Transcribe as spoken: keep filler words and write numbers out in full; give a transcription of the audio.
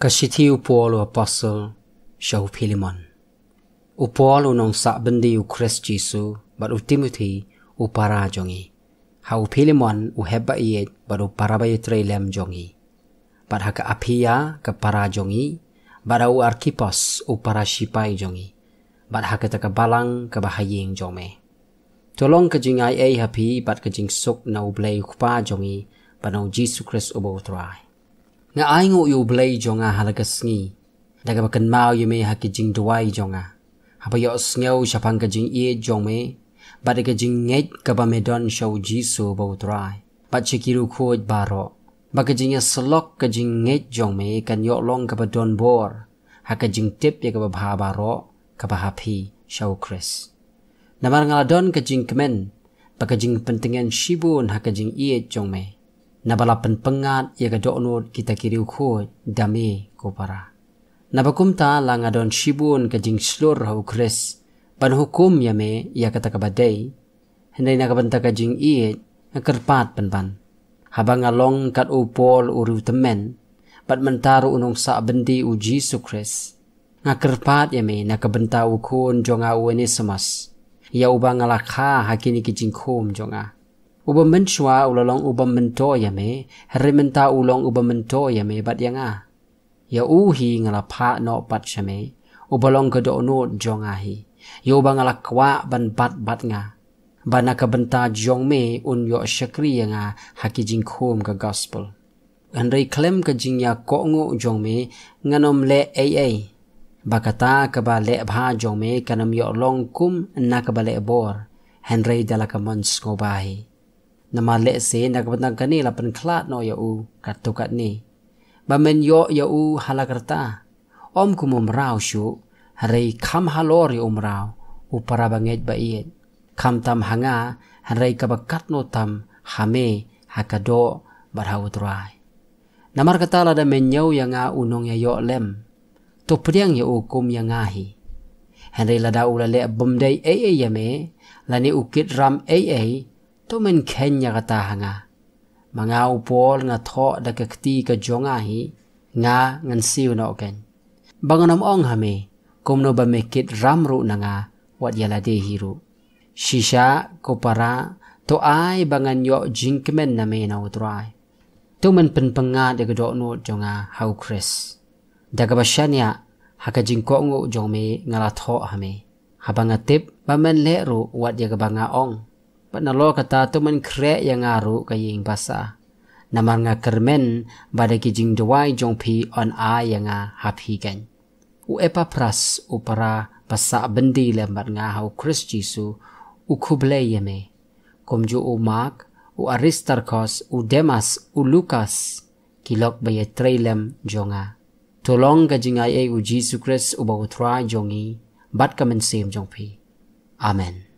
Ka shithi u Paul u apostol sha u Philemon. U Paul u nongsah byndi u Khrist Jisu, bad u Timothi u para jong ngi. Ha u Philemon u hep ba ïeit bad u para ba ïatrei lem jong ngi. Bad ha ka Apphia ka para jong ngi, bad ha u Arkhipos u para shipai jong ngi. Bad ha kata ka balang kaba ha ïing jong me. To long ka jingai ei ha phi bad ka jingsuk na u Blei u Kpa jong ngi, bad na u Jisu Khrist uba u Trai. Nga ai nguh ïa u Blei jong nga ha la ka sngi, da kaba kynmaw ïa me ha ki jingduwai jong nga, haba ïohsngew shaphang ka jingïeit jong me, bad ka jingngeit kaba me don sha u Jisu uba u Trai, bad sha ki riewkhuid baroh. Ba ka jingïasyllok ka jingngeit jong me kan ïoh long kaba don bor ha ka jingtip ïa kaba bha baroh kaba ha phi sha u Khrist. Namar nga la don ka jingkmen bad ka jingpyntngen shibun ha ka jingïeit jong me, naba la pynpyngngad ïa ka dohnud kita ki riewkhuid da me ko para. Naba kumta la nga don shibun ka jingshlur ha u Khrist ban hukum ïa me ïa kata kaba dei, hynrei na ka bynta ka jingïeit nga kyrpad pynban. Haba nga long kat u Paul u riewtymmen, bad mynta ruh u nongsah byndi u Jisu Khrist, nga kyrpad ïa me na ka bynta u khun jong nga u Onesimus, ïa uba nga la kha ha kine ki jingkhum jong nga. Uba mynshuwa u la long uba myntoi ïa me, hynrei mynta u long uba myntoi ïa me bad ïa nga. Ïa u hi nga la phah noh pat sha me, uba long ka dohnud jong nga hi, ïa uba nga la kwah ban bat bad nga, ba na ka bynta jong me un ïoh shakri ïa nga ha ki jingkhum ka gospel. Hynrei khlem ka jingïakohnguh jong me ngan ym leh ei ei, ba kata kaba leh bha jong me kan ym ïoh long kum na kaba leh bor, hynrei da la ka mon sngewbha hi. Namar lehse na ka bynta kane la pynkhlad noh ïa u katto katne, ba men ïoh ïa u ha la ka rta, ym kum u mraw shuh, hynrei kham halor ïa u mraw, u para bangeit ba ïeit, khamtam ha nga, hynrei kaba katno tam ha me, ha ka doh bad ha u Trai. Namar kata lada me ñiew ïa nga u nongïaïoh lem, to pdiang ïa u kum ïa nga hi. Hynrei lada u la leh bym dei ei ei ïa me, lane u kit ram ei ei, to men kheiñ ïa kata ha nga. Ma nga u Paul nga thoh da ka kti ka jong nga hi, nga ngan siew noh keiñ. Ba ngan ym ong ha me, kumno ba me kit ram ruh na nga, wat ïa lade hi ruh. Shisha ko para, to ai ba ngan ïoh jingkmen na me na u Trai. To men pynpyngngad ïa ka dohnud jong nga ha u Khrist. Da kaba shaniah ha ka jingkohnguh jong me nga la thoh ha me, haba nga tip ba men leh ruh wat ïa kaba nga ong. Bad nalor kata to men khreh ïa nga ruh ka ïing basa. Namar nga kyrmen ba da ki jingduwai jong phi yn ai ïa nga ha phi keiñ. U Epaphras u para ba sah byndi lem bad nga ha u Khrist Jisu u khublei ïa me. Kumjuh u Mark, u Aristarkhos, u Demas, u Lukas, ki lok ba ïatrei lem jong nga. To long ka jingai ei u Jisu Khrist uba u Trai jong ngi, bad ka mynsiem jong phi. Amen.